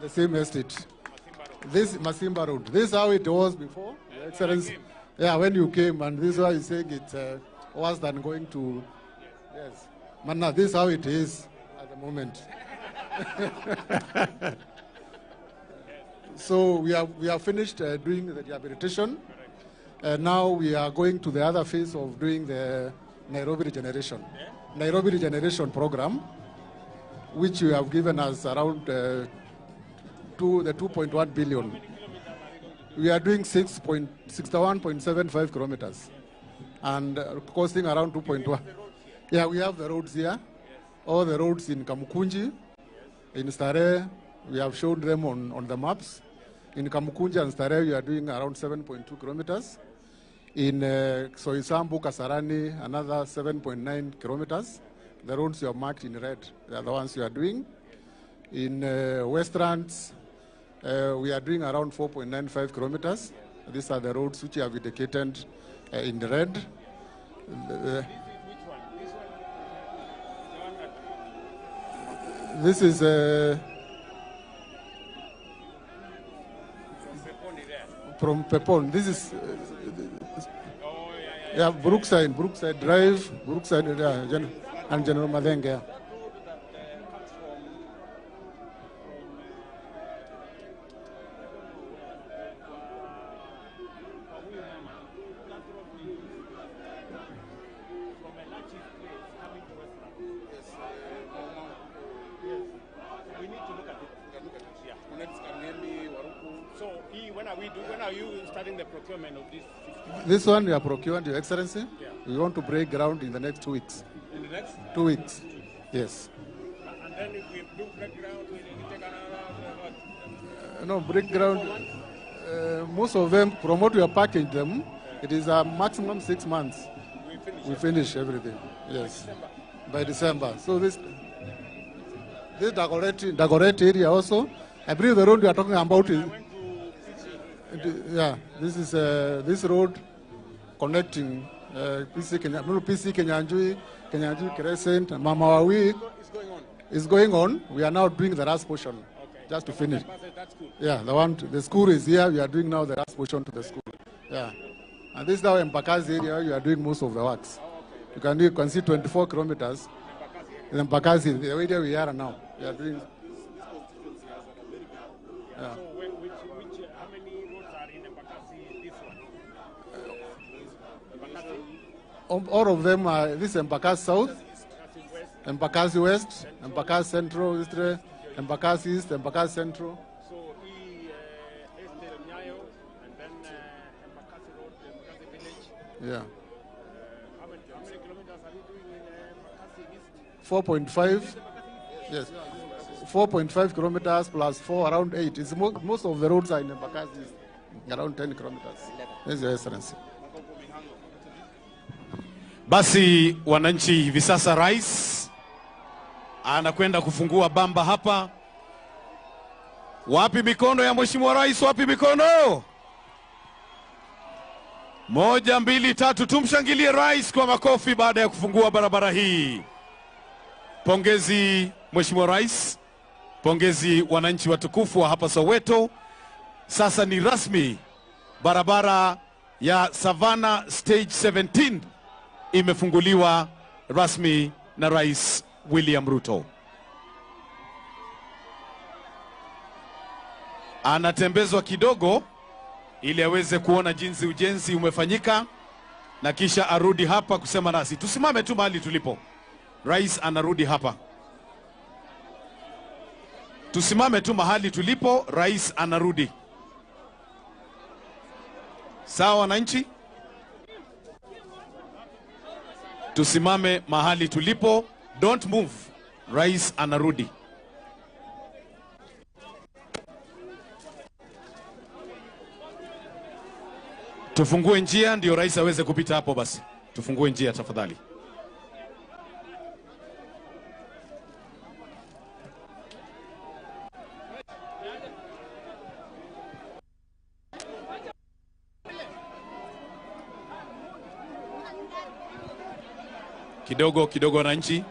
The same estate. This Masimba Road. This is how it was before, Your Excellency. Yeah, when you came, and this is why he's saying it's worse than going to. Yes. But now this is how it is at the moment. So we have finished doing the rehabilitation. Now we are going to the other phase of doing the Nairobi Regeneration. Yeah. Nairobi Regeneration Program, which you have given us around 2.1 billion. We are doing 61.75 kilometers and costing around 2.1. Yeah, we have the roads here. All the roads in Kamukunji, in Starehe, we have shown them on the maps. In Kamukunji and Starehe, we are doing around 7.2 kilometers. In Soisambu, Kasarani, another 7.9 kilometers. The roads you have marked in red, they are the ones you are doing. In Westlands, we are doing around 4.95 kilometers. These are the roads which have indicated in red. This is from Pepon. This is yeah, Brookside Drive, Brookside, yeah, and General Mathenge. Yeah. This one we are procuring, Your Excellency. Yeah. We want to break ground in the next 2 weeks. In the next? 2 weeks. Yes. And then if we do break ground, we take another... No, break ground, most of them, from what we are packaging them, it is a maximum 6 months. We finish everything. Yes. By December. So this Dagoretti area also, I believe the road we are talking about is... Yeah, this is this road connecting PC Kenyanjui, Kenyanjui Crescent, Mama Wawi. It's going on. We are now doing the last portion, okay, just to finish. Yeah, the school is here. We are doing now the last portion to the school. Yeah, and this is now Embakasi area. You are doing most of the works. You can see 24 kilometers in Embakasi, the area we are now. We are doing. Yeah. All of them are this Embakasi South, Embakasi West, Embakasi Central, East, Embakasi East, Embakasi Central. So Nyayo, and then Embakasi Road, Embakasi Village. Yeah. How many kilometers are we doing in Embakasi East? 4.5. Yes. 4.5 kilometers plus 4, around 8. It's most of the roads are in Embakasi East, around 10 kilometers. Yes, Your Excellency. Basi wananchi, hivi sasa rais anakwenda kufungua bamba hapa. Wapi mikono ya Mheshimiwa Rais? Wapi mikono? 1, 2, 3. Tumshangilie rais kwa makofi baada ya kufungua barabara hii. Pongezi Mheshimiwa Rais, pongezi wananchi watukufu wa hapa Soweto. Sasa ni rasmi, barabara ya Savannah Stage 17 imefunguliwa rasmi na Rais William Ruto. Anatembezwa kidogo ili aweze kuona jinsi ujenzi umefanyika na kisha arudi hapa kusema nasi. Tusimame tu mahali tulipo. Rais anarudi hapa. Tusimame tu mahali tulipo, rais anarudi. Sawa wananchi? Tusimame mahali tulipo, don't move. Rais anarudi. Tufungue njia ndio rais aweze kupita hapo basi. Tufungue njia tafadhali. Kidogo kidogo wananchi,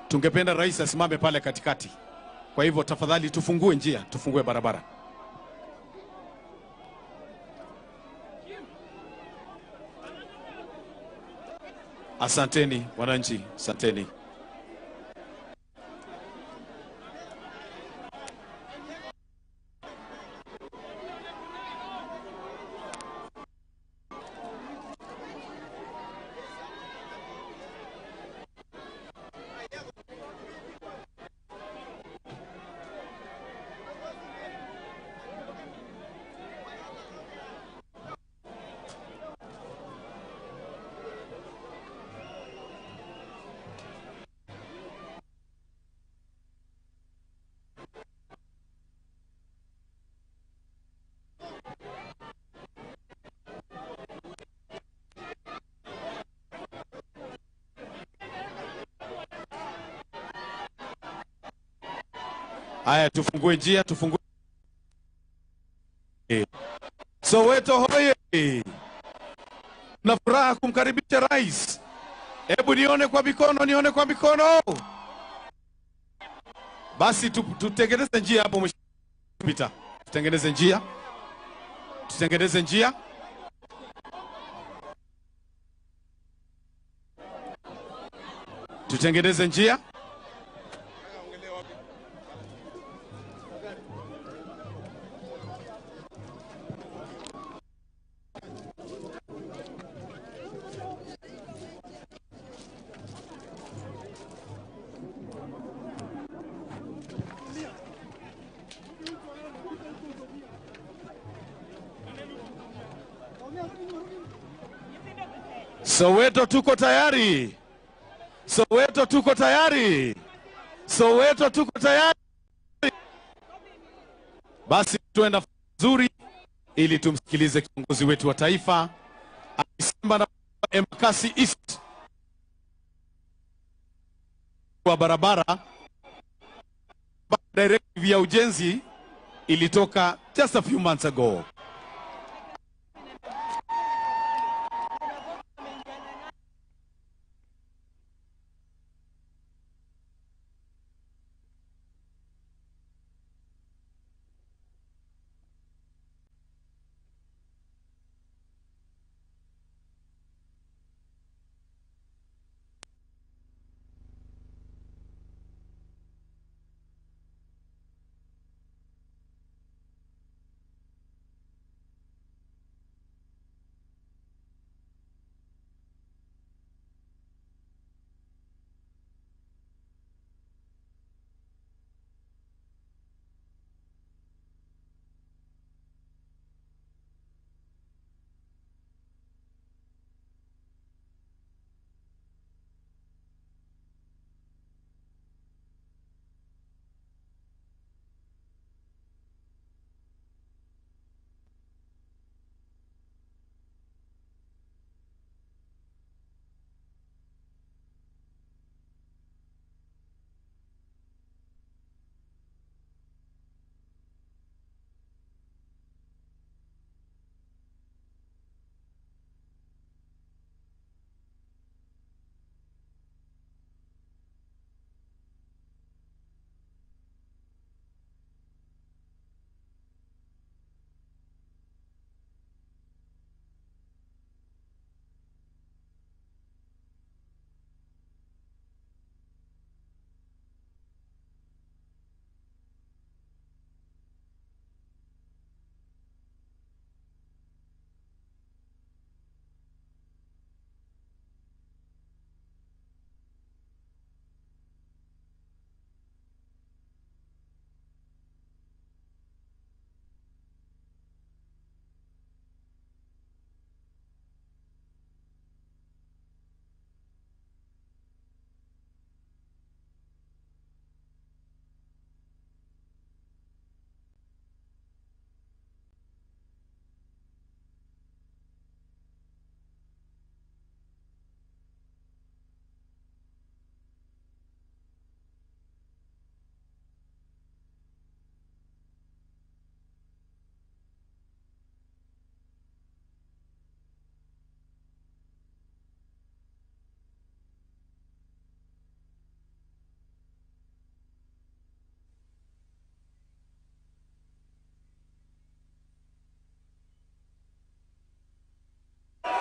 tungependa rais asimame pale katikati. Kwa hivyo tafadhali tufungue njia, tufungue barabara. Asanteni wananchi, asanteni. Haya, tufungue njia, tufungue. Soweto hoye! Na furaha kumkaribisha rais. Hebu nione kwa mikono, nione kwa mikono. Basi tutengeneze njia hapo mheshimiwa. Tutengeneze njia. Tutengeneze njia. Tutengeneze njia. Soweto tuko tayari. Soweto tuko tayari. Soweto tuko tayari. Basi tuenda nzuri ili tumsikilize kiongozi wetu wa taifa akisema na Embakasi East kwa barabara. Directive ya ujenzi ilitoka just a few months ago.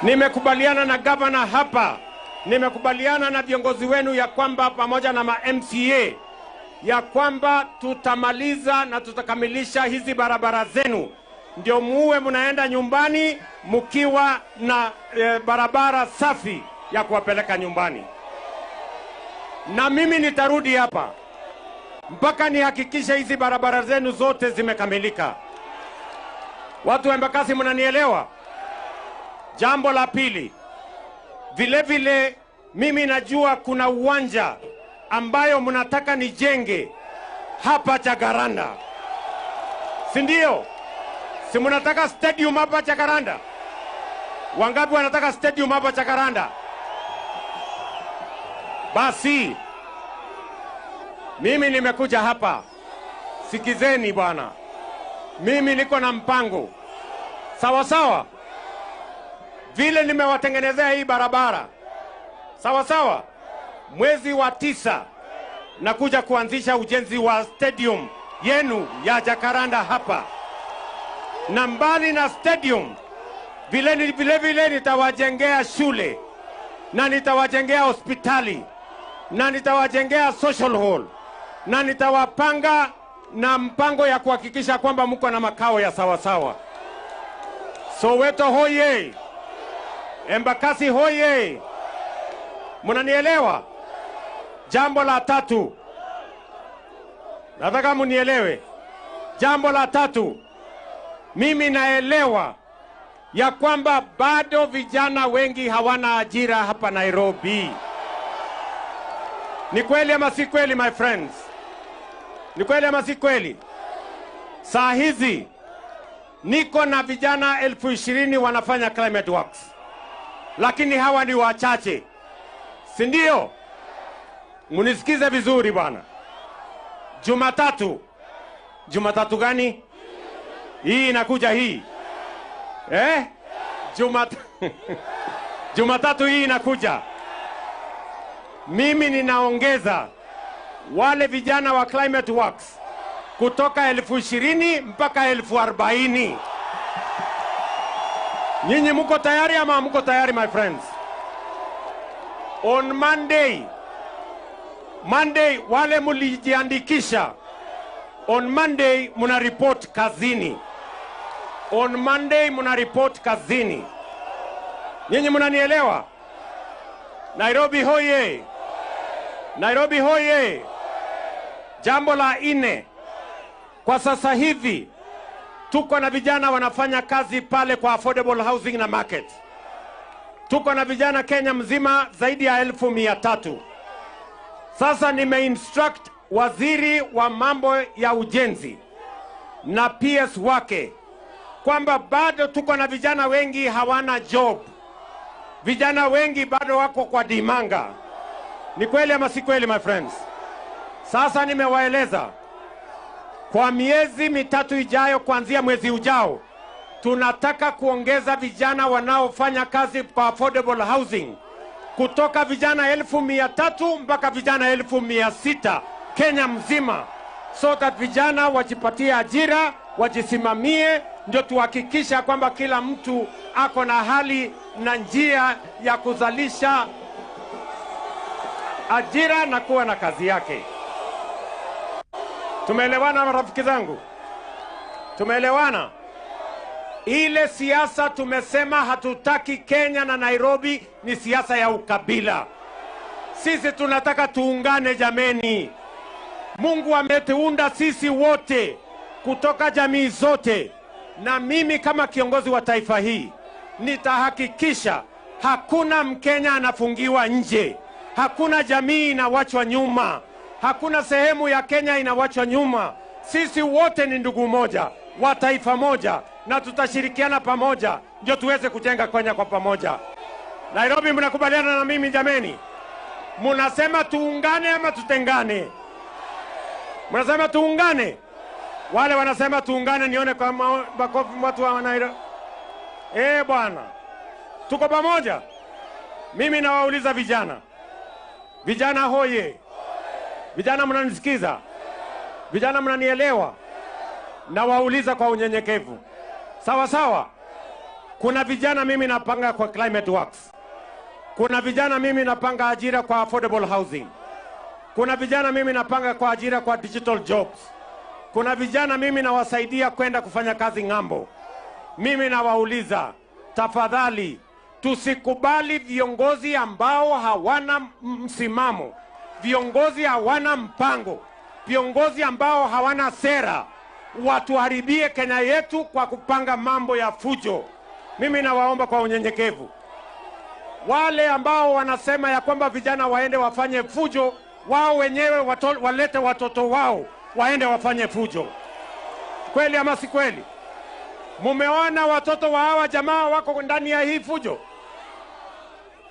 Nimekubaliana na gavana hapa, nimekubaliana na viongozi wenu ya kwamba pamoja na ma MCA ya kwamba tutamaliza na tutakamilisha hizi barabara zenu, ndio muwe mnaenda nyumbani mkiwa na barabara safi ya kuwapeleka nyumbani. Na mimi nitarudi hapa mpaka nihakikishe hizi barabara zenu zote zimekamilika. Watu wa Embakasi, mnanielewa? Jambo la pili, vile vile mimi najua kuna uwanja ambayo mnataka nijenge hapa Jacaranda, si ndio? Si mnataka stadium hapa Jacaranda? Wangapi wanataka stadium hapa Jacaranda? Basi mimi nimekuja hapa, sikizeni bwana, mimi niko na mpango sawa sawa. Vile nimewatengenezea hii barabara sawa sawa, mwezi wa 9 nakuja kuanzisha ujenzi wa stadium yenu ya Jacaranda hapa. Na mbali na stadium, vile vile nitawajengea shule, na nitawajengea hospitali, na nitawajengea social hall, na nitawapanga na mpango ya kuhakikisha kwamba mko na makao ya sawa sawa. Soweto hoye! Embakasi hoye! Mnanielewa? Jambo la tatu, nataka munielewe. Jambo la tatu, mimi naelewa ya kwamba bado vijana wengi hawana ajira hapa Nairobi. Ni kweli ama si kweli, my friends? Ni kweli ama si kweli? Saa hizi niko na vijana 20,000 wanafanya climate works, lakini hawa ni wachache, si ndio? Munisikize vizuri bwana. Jumatatu, Jumatatu gani hii inakuja hii? Jumatatu hii inakuja, mimi ninaongeza wale vijana wa climate works kutoka 20,000 mpaka 40,000. Nyinyi mko tayari ama mko tayari, my friends? On Monday, wale mulijiandikisha, on Monday muna report kazini. On Monday muna report kazini. Nyinyi mnanielewa? Nairobi hoye! Nairobi hoye! Jambo la nne, kwa sasa hivi tuko na vijana wanafanya kazi pale kwa affordable housing na market. Tuko na vijana Kenya mzima zaidi ya 300,000. Sasa nimeinstruct waziri wa mambo ya ujenzi na PS wake kwamba bado tuko na vijana wengi hawana job. Vijana wengi bado wako kwa dimanga. Ni kweli ama si kweli, my friends? Sasa nimewaeleza kwa miezi 3 ijayo, kuanzia mwezi ujao, tunataka kuongeza vijana wanaofanya kazi kwa affordable housing kutoka vijana 300,000 mpaka vijana 600,000 Kenya mzima, so that vijana wajipatie ajira, wajisimamie, ndio tuhakikisha kwamba kila mtu ako na hali na njia ya kuzalisha ajira na kuwa na kazi yake. Tumeelewana marafiki zangu? Tumeelewana? Ile siasa tumesema hatutaki Kenya na Nairobi ni siasa ya ukabila. Sisi tunataka tuungane jameni. Mungu ametuunda sisi wote kutoka jamii zote, na mimi kama kiongozi wa taifa hii nitahakikisha hakuna Mkenya anafungiwa nje, hakuna jamii inawachwa nyuma, hakuna sehemu ya Kenya inawachwa nyuma. Sisi wote ni ndugu moja, wa taifa moja, na tutashirikiana pamoja ndio tuweze kujenga Kenya kwa pamoja. Nairobi, mnakubaliana na mimi jameni? Mnasema tuungane ama tutengane? Mnasema tuungane? Wale wanasema tuungane, nione kwa makofi watu wa Nairobi. Bwana, tuko pamoja. Mimi nawauliza vijana. Vijana hoye. Vijana mnanisikiza? Vijana mnanielewa? Nawauliza kwa unyenyekevu. Sawa sawa? Kuna vijana mimi napanga kwa Climate Works. Kuna vijana mimi napanga ajira kwa affordable housing. Kuna vijana mimi napanga kwa ajira kwa digital jobs. Kuna vijana mimi nawasaidia kwenda kufanya kazi ng'ambo. Mimi nawauliza, tafadhali tusikubali viongozi ambao hawana msimamo, viongozi hawana mpango, viongozi ambao hawana sera, watuharibie Kenya yetu kwa kupanga mambo ya fujo. Mimi nawaomba kwa unyenyekevu, wale ambao wanasema ya kwamba vijana waende wafanye fujo, wao wenyewe walete watoto wao waende wafanye fujo. Kweli ama si kweli? Mumeona watoto wa hawa jamaa wako ndani ya hii fujo?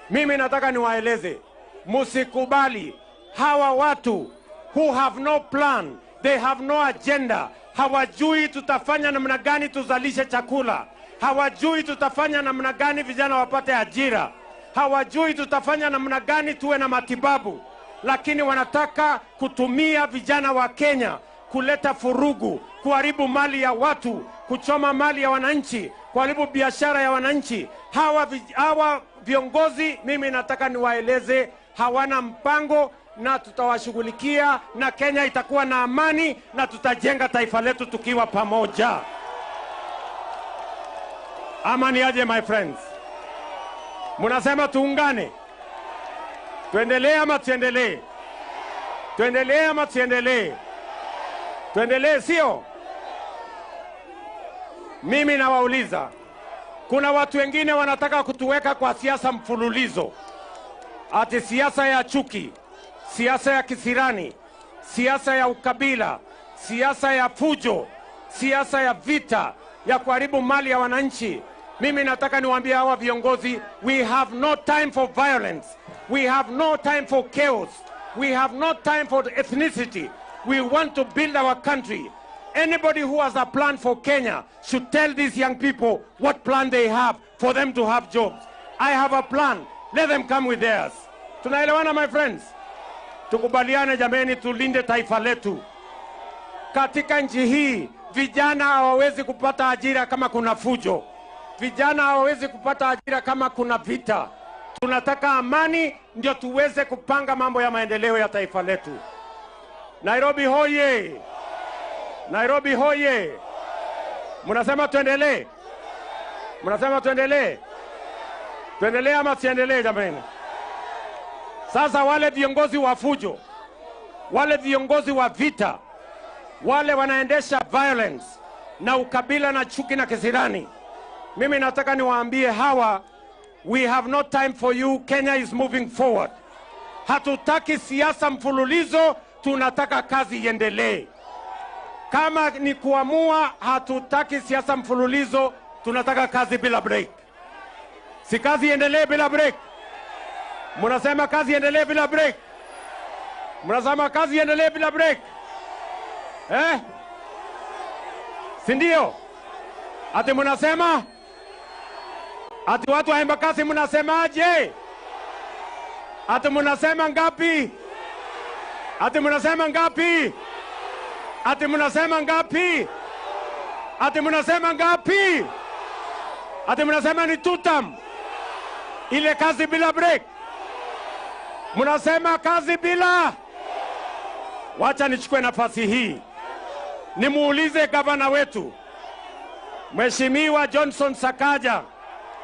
Mimi nataka niwaeleze, musikubali hawa watu who have no plan, they have no agenda. Hawajui tutafanya namna gani tuzalishe chakula, hawajui tutafanya namna gani vijana wapate ajira, hawajui tutafanya namna gani tuwe na matibabu, lakini wanataka kutumia vijana wa Kenya kuleta furugu, kuharibu mali ya watu, kuchoma mali ya wananchi, kuharibu biashara ya wananchi. Hawa viongozi mimi nataka niwaeleze, hawana mpango, na tutawashughulikia, na Kenya itakuwa na amani, na tutajenga taifa letu tukiwa pamoja. Amani aje, my friends? Munasema tuungane, tuendelee ama tuendelee? Tuendelee ama tuendelee? Tuendelee, sio? Mimi nawauliza, kuna watu wengine wanataka kutuweka kwa siasa mfululizo, ati siasa ya chuki, siasa ya kisirani, siasa ya ukabila, siasa ya fujo, siasa ya vita, ya kuharibu mali ya wananchi. Mimi nataka niwaambie hawa viongozi, we have no time for violence, we have no time for chaos, we have no time for ethnicity. We want to build our country. Anybody who has a plan for Kenya should tell these young people what plan they have for them to have jobs. I have a plan. Let them come with theirs. Tunaelewana, my friends? Tukubaliane jameni, tulinde taifa letu. Katika nchi hii, vijana hawawezi kupata ajira kama kuna fujo. Vijana hawawezi kupata ajira kama kuna vita. Tunataka amani ndio tuweze kupanga mambo ya maendeleo ya taifa letu. Nairobi hoye! Nairobi hoye! Mnasema tuendelee? Mnasema tuendelee? Tuendelee ama tuendelee jamani? Sasa wale viongozi wa fujo, wale viongozi wa vita, wale wanaendesha violence na ukabila na chuki na kisirani, mimi nataka niwaambie hawa, we have no time for you. Kenya is moving forward. Hatutaki siasa mfululizo, tunataka kazi iendelee. Kama ni kuamua, hatutaki siasa mfululizo, tunataka kazi bila break. Si kazi iendelee bila break? Mnasema kazi iendelee bila break? Mnasema kazi iendelee bila break? Eh? Si ndio? Ati mnasema? Ati watu wa Embakasi mnasemaje? Ati mnasema ngapi? Ati mnasema ngapi? Ati mnasema ngapi? Ati mnasema ngapi? Ati mnasema ni tutam. Ile kazi bila break. Mnasema kazi bila. Wacha nichukue nafasi hii nimuulize gavana wetu Mheshimiwa Johnson Sakaja,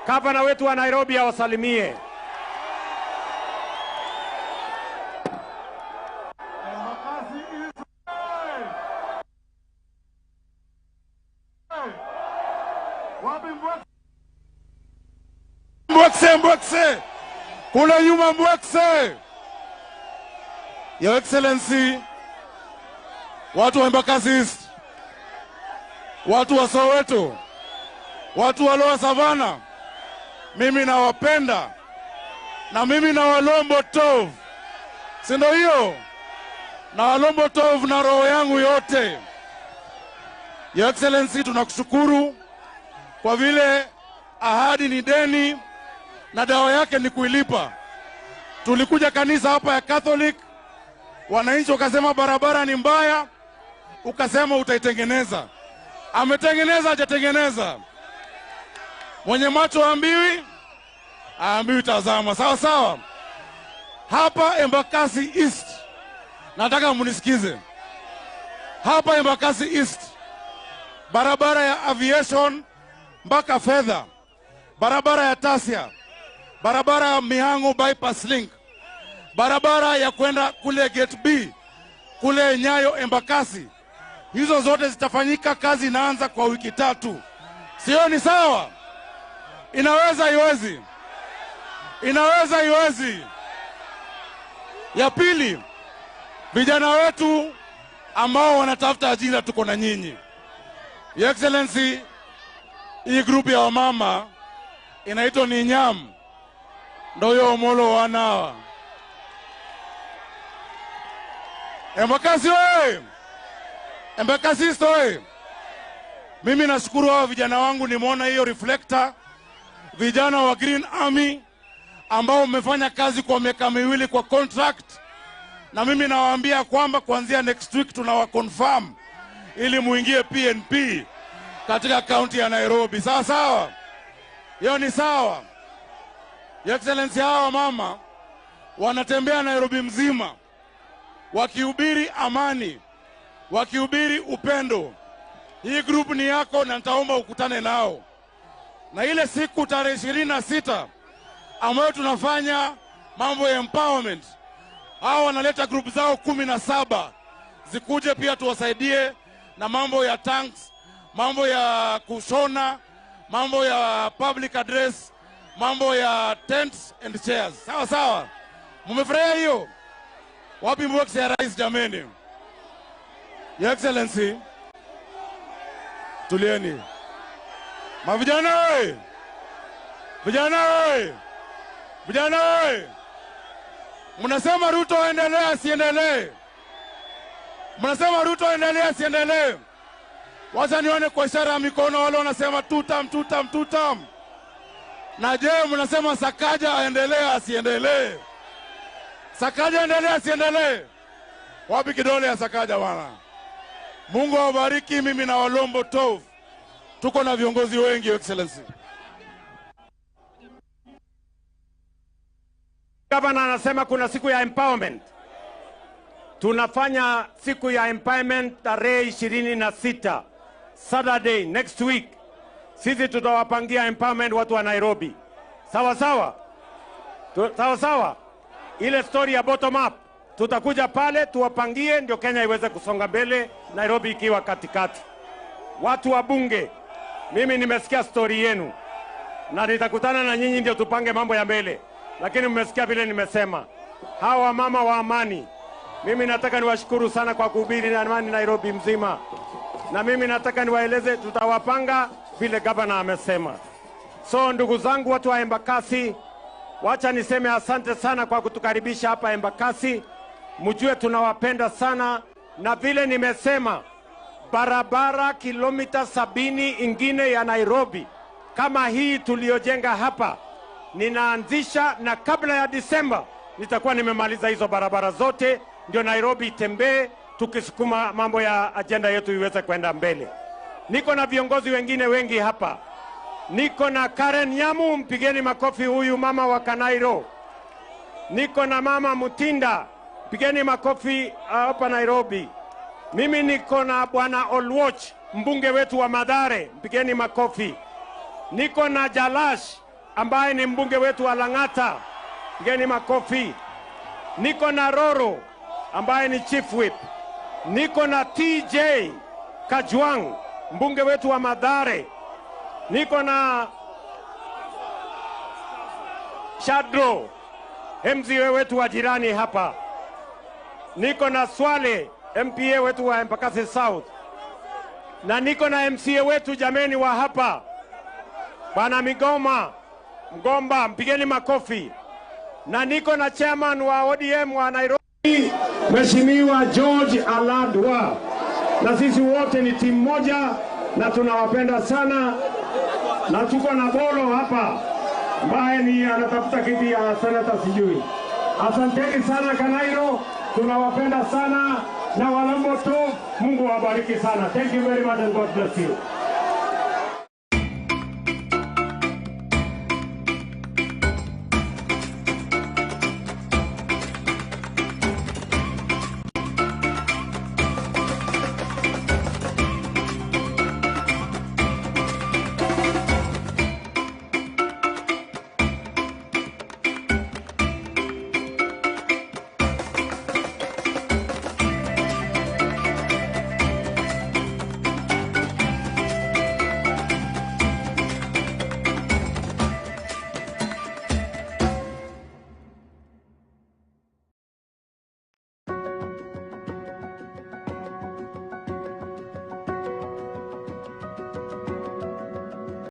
gavana wetu wa Nairobi, awasalimie. Mbwekse, mbwekse. Kule nyuma mbwekse. Your Excellency, watu wa Embakasi East, watu wa Soweto, watu wa Lower Savannah, mimi nawapenda na mimi na Walombo Tov, si ndio hiyo? Na Walombo Tov na roho yangu yote. Your Excellency, tunakushukuru kwa vile ahadi ni deni na dawa yake ni kuilipa. Tulikuja kanisa hapa ya Catholic, wananchi wakasema barabara ni mbaya, ukasema utaitengeneza. Ametengeneza, hajatengeneza? Mwenye macho haambiwi, haambiwi tazama. Sawa sawa. Hapa Embakasi East, nataka munisikize. Hapa Embakasi East, barabara ya Aviation mpaka Fedha, barabara ya Tasia, barabara ya Mihango Bypass Link, barabara ya kwenda kule Gate B, kule Nyayo Embakasi, hizo zote zitafanyika. Kazi inaanza kwa wiki 3. Sio ni sawa? Inaweza iwezi? Inaweza iwezi? Ya pili, vijana wetu ambao wanatafuta ajira, tuko na nyinyi. Your Excellency, hii group ya wamama inaitwa ni Nyam, ndio Omolo wanawa. Embakasi oye! Embakasi East oye! Mimi nashukuru hao vijana wangu, nimeona hiyo reflector, vijana wa Green Army ambao mmefanya kazi kwa miaka 2 kwa contract, na mimi nawaambia kwamba kuanzia next week tunawa confirm ili muingie PNP katika county ya Nairobi. Sawa sawa? Hiyo ni sawa. Your Excellency, hawa mama wanatembea Nairobi mzima wakihubiri amani, wakihubiri upendo. Hii group ni yako na nitaomba ukutane nao. Na ile siku tarehe 26 ambayo tunafanya mambo ya empowerment, hao wanaleta group zao 17 zikuje pia tuwasaidie na mambo ya tanks, mambo ya kushona, mambo ya public address, mambo ya tents and chairs. Sawa sawa? Mmefurahia hiyo? Wapi mbox ya rais jameni? Your Excellency, tulieni. Mavijana oye! Vijana oye! Vijana oye! Mnasema Ruto aendelee asiendelee? Mnasema Ruto aendelee asiendelee? Wacha nione kwa ishara ya mikono wale wanasema tutam tutam tutam. Na je, mnasema Sakaja aendelee asiendelee? Sakaja aendelee asiendelee? Wapi kidole ya Sakaja bwana? Mungu awabariki. Mimi na Walombo Tov tuko na viongozi wengi, Your Excellency. Gavana anasema kuna siku ya empowerment. Tunafanya siku ya empowerment tarehe 26, Saturday next week. Sisi tutawapangia empowerment watu wa Nairobi. Sawa sawa? Sawa sawa? Ile story ya bottom up, tutakuja pale tuwapangie ndio Kenya iweze kusonga mbele, Nairobi ikiwa katikati. Watu wa bunge, mimi nimesikia story yenu na nitakutana na nyinyi ndio tupange mambo ya mbele. Lakini mmesikia vile nimesema. Hawa mama wa amani, mimi nataka niwashukuru sana kwa kuhubiri na amani Nairobi mzima. Na mimi nataka niwaeleze tutawapanga vile gavana amesema. So ndugu zangu watu wa Embakasi, wacha niseme asante sana kwa kutukaribisha hapa Embakasi. Mjue tunawapenda sana, na vile nimesema barabara kilomita 70 ingine ya Nairobi kama hii tuliojenga hapa ninaanzisha, na kabla ya Disemba nitakuwa nimemaliza hizo barabara zote, ndio Nairobi itembee, tukisukuma mambo ya agenda yetu iweze kwenda mbele. Niko na viongozi wengine wengi hapa. Niko na Karen Nyamu, mpigeni makofi huyu mama wa Kanairo. Niko na mama Mutinda, pigeni makofi hapa Nairobi. Mimi niko na bwana Olwoch, mbunge wetu wa Mathare, mpigeni makofi. Niko na Jalash ambaye ni mbunge wetu wa Lang'ata, pigeni makofi. Niko na Roro ambaye ni chief whip. Niko na TJ Kajwang, mbunge wetu wa Mathare. Niko na Shadro, MCA wetu wa jirani hapa. Niko na Swale, MPA wetu wa Embakasi South. Na niko na MCA wetu jameni wa hapa, Bwana Migoma Mgomba, mpigeni makofi. Na niko na chairman wa ODM wa Nairobi, Mheshimiwa George Aladwa. Na sisi wote ni timu moja na tunawapenda sana. Na tuko na Bolo hapa ambaye ni anatafuta kiti ya senata sijui. Asanteni sana Kanairo, tunawapenda sana na Walombo tu. Mungu awabariki sana. Thank you very much and God bless you.